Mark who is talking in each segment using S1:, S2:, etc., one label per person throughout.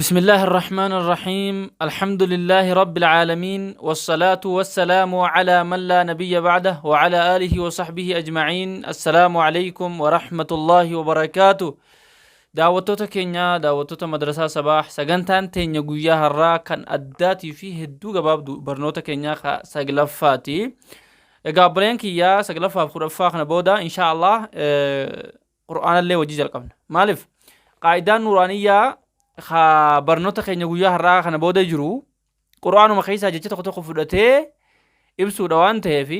S1: بسم الله الرحمن الرحيم الحمد لله رب العالمين والصلاة والسلام على من لا نبي بعده وعلى آله وصحبه أجمعين السلام عليكم ورحمة الله وبركاته. Daawwattoota keenya, daawwattoota Madrasaa Sabaah, sagantaan teenya guyyaa har'aa kan addaatii fi hedduu gabaabdu barnoota keenyaa ka saglaffaati. Egaa obboleen kiyyaa, saglaffaaf 10ffaa kana booda insha Allah Qur'aanallee wajji jalqabna. Maaliif? Qaa'idaan nuuraaniyyaa ka barnoota keenya guyyaa har'aa kana booda jiru Qur'aanuma keessaa jecha tokko tokko fudhatee ibsuudha waan ta'eef,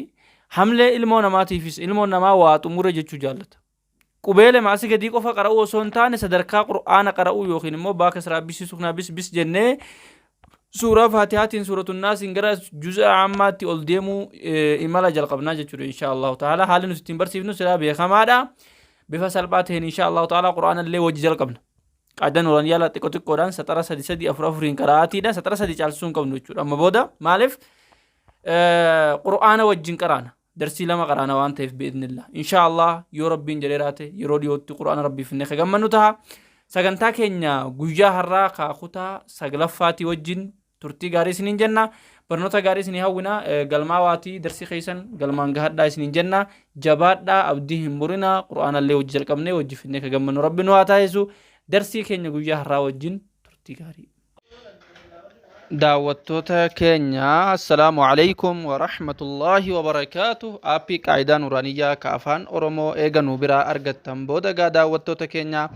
S1: hamlee ilmoo namaatiifis ilmoon namaa waa xumure jechuu jaallata. Qubee lama asii gadii qofa qara'uu osoo hin taane, sadarkaa Qur'aana qara'uu yookiin immoo baa kasraa bisii suknaa bis bis jennee suuraa Faatihaatiin suuratun Naasiin gara juz'a ammaatti ol deemuu imala jalqabnaa jechuudha insha Allahu ta'ala. Haalli nuti ittiin barsiifnu silaa beekamaadha. Bifa salphaa ta'een insha Allahu ta'ala Qur'aana illee wajji jalqabna. Qaadan nuran yaala xiqqoo xiqqoodhaan saxara sadi sadi afur afuriin qara'aatiidha. Saxara sadi caalsisuu hin qabnu jechuudha. Amma booda maaliif Qur'aana wajjin qaraana? Darsii lama qaraana waan ta'eef, bi'idnillah. Insha Allah yoo Rabbiin jedhee raate, yeroo dhiyootti Qur'aana Rabbii finnee ka gammannu taha. Sagantaa keenya guyyaa har'aa ka kutaa saglaffaatii wajjin turtii gaarii isiniin jenna. Barnoota gaarii isinii hawwina. Galmaa waatii darsii keessan galmaan gahadhaa isiniin jenna. Jabaadhaa, abdii hin murinaa. Qur'aanallee wajji jalqabnee wajji finnee ka gammannu Rabbi nu haa taasisu. Darsii keenya guyyaa har'aa wajjin turtii gaarii. Daawwattoota keenya, assalaamu alaikum wa rahmatullaahi wa barakaatuh. Aappii Qaayidaa Nuraaniyyaa ka afaan Oromoo eega nu biraa argattan booda, gaa daawwattoota keenya,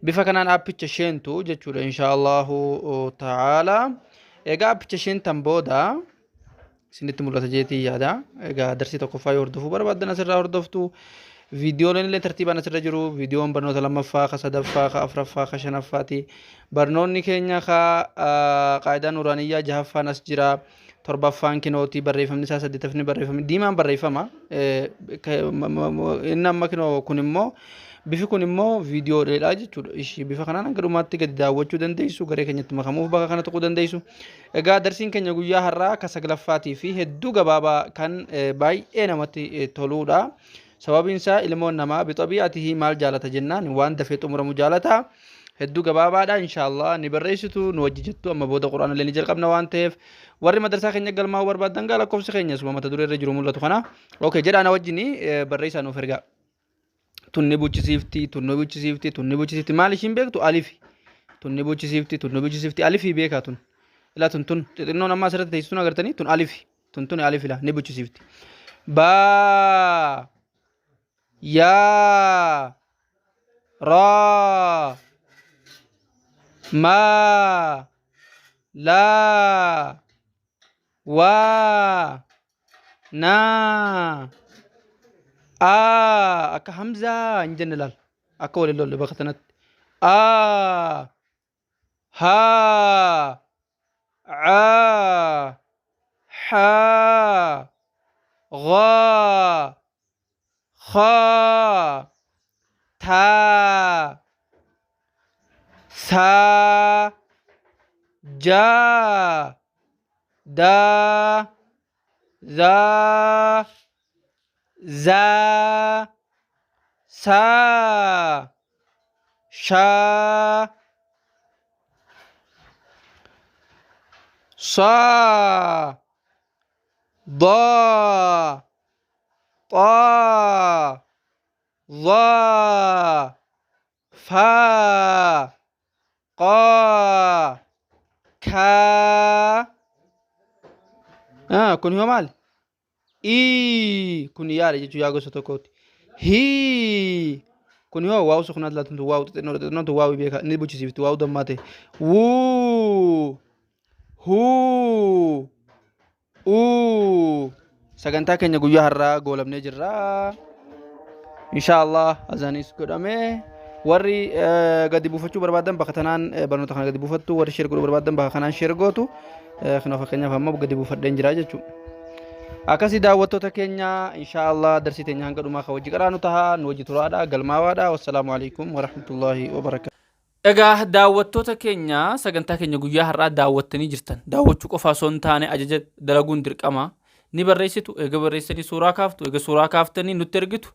S1: bifa kanaan aappicha sheentu jechuudha insha Allahu ta'ala. Egaa aappicha sheentan booda isinitti mul'ata jeetii yaada. Egaa darsii tokkoffaa yoo hordofuu barbaaddan asirraa hordoftu. Viidiyooleen illee tartiibaan asirra jiru. Viidiyoon barnoota lammaffaa, ka sadaffaa, ka afuraffaa, ka shanaffaati. Barnoonni keenya ka Qaayidaa Nuuraaniyyaa jahaffaan as jira. Torbaffaan kinootii barreeffamni isaa, saddeettaffni barreeffamni diimaan barreeffama. Inni amma kinoo kun immoo, bifi kun immoo viidiyoodha jechuudha. Ishii bifa kanaan hanga dhumaatti gadi daawwachuu dandeessu. Garee keenyatti makamuuf bakka kana tuquu dandeessu. Egaa darsiin keenya guyyaa har'aa ka saglaffaatii fi hedduu gabaabaa kan baay'ee namatti toluudha. Sababiin isaa ilmoon namaa bixabi'atihi maal jaalata jennaan, waan dafee xumuramu jaalata. Hedduu gabaabaadha, inshaallah ni barreessitu, nu wajji jettu. Amma booda Qur'aana illee ni jalqabna waan ta'eef, warri madrasaa keenya galmaa'uu barbaaddan gaa lakkoofsi keenya suma mata duree irra jiru mul'atu kana. Okay jedhaa, na wajjini barreessaa nuuf ergaa. Tunni buchisiifti, tunni buchisiifti, tunni buchisiifti. Maal ishiin beektu? Alifi. Tunni buchisiifti, tunni buchisiifti. Alifii beekaa tun. Ilaa tun tun xixinnoon amma asirratti teessituun agartanii tun alifi. Tun tun alifi laa ni buchisiifti. Baa, yaa, raa, maa, laa, waa, naa, aa. Akka hamzaa hin jenne laal, akka waliin lolle bakka tanatti. Aa, haa, caa, xaa, ghaa, khaa, taa, saa, jaa, daa, zaa, zaa, saa, shaa, saa, daa, xaa, dhaa, faa, qaa, kaa. Kun hoo maali? Ii, kun yaada jechuu yaa gosa tokkooti. Hii, kun hoo waaw suknaat laatuntu, waaw xixinnoo xixinnoontu waaw beeka ni buchisiifti, waaw dammaa ta'e. Wuu, huu, uu. Sagantaa keenya guyyaa har'aa goolabnee jirra. Insha Allah azaanis godhame. Warri gadi buufachuu barbaadan bakka tanaan barnoota kana gadi buufattu, warri share godhuu barbaadan bakka kanaan share gootu. Kunoo fakkeenyaaf amma gadi buufadheen jira jechuudha. Akkasii daawwattoota keenya, insha Allah darsii teenya hanga dhumaa kan wajji qaraanu taha, nu wajji turaadha, galmaawaadha. Wassalaamu alaikum warahmatullaahi wabarakaatu. Egaa daawwattoota keenya, sagantaa keenya guyyaa har'aa daawwattanii jirtan. Daawwachuu qofa osoo hin taane ajaja dalaguun dirqama. Ni barreessitu, eega barreessanii suuraa kaaftu, eega suuraa kaaftanii nutti ergitu,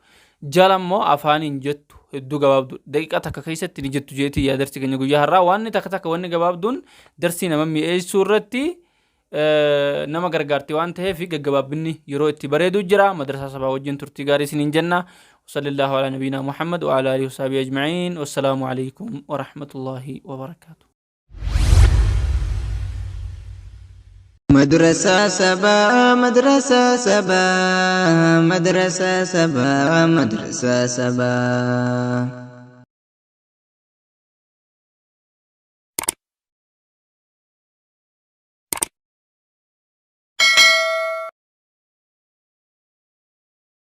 S1: jala immoo afaaniin jettu hedduu gabaabdu daqiiqaa takka keessatti ni jettu jeetii yaa darsii keenya guyyaa har'aa wanni takka takka wanni gabaabduun darsii nama mi'eessuu irratti nama gargaarti waan ta'eef gaggabaabbinni yeroo itti bareedu jira. Madrasaa Sabaa wajjin turtii gaarii isiniin jenna. Sallallahu ala nabiyina Muhammad wa ala alihi wasahbihi ajma'iin. Wassalaamu alaikum wa rahmatullahi wa barakaatu.
S2: Madrasaa Sabaa, Madrasaa Sabaa, Madrasaa Sabaa, Madrasaa Sabaa.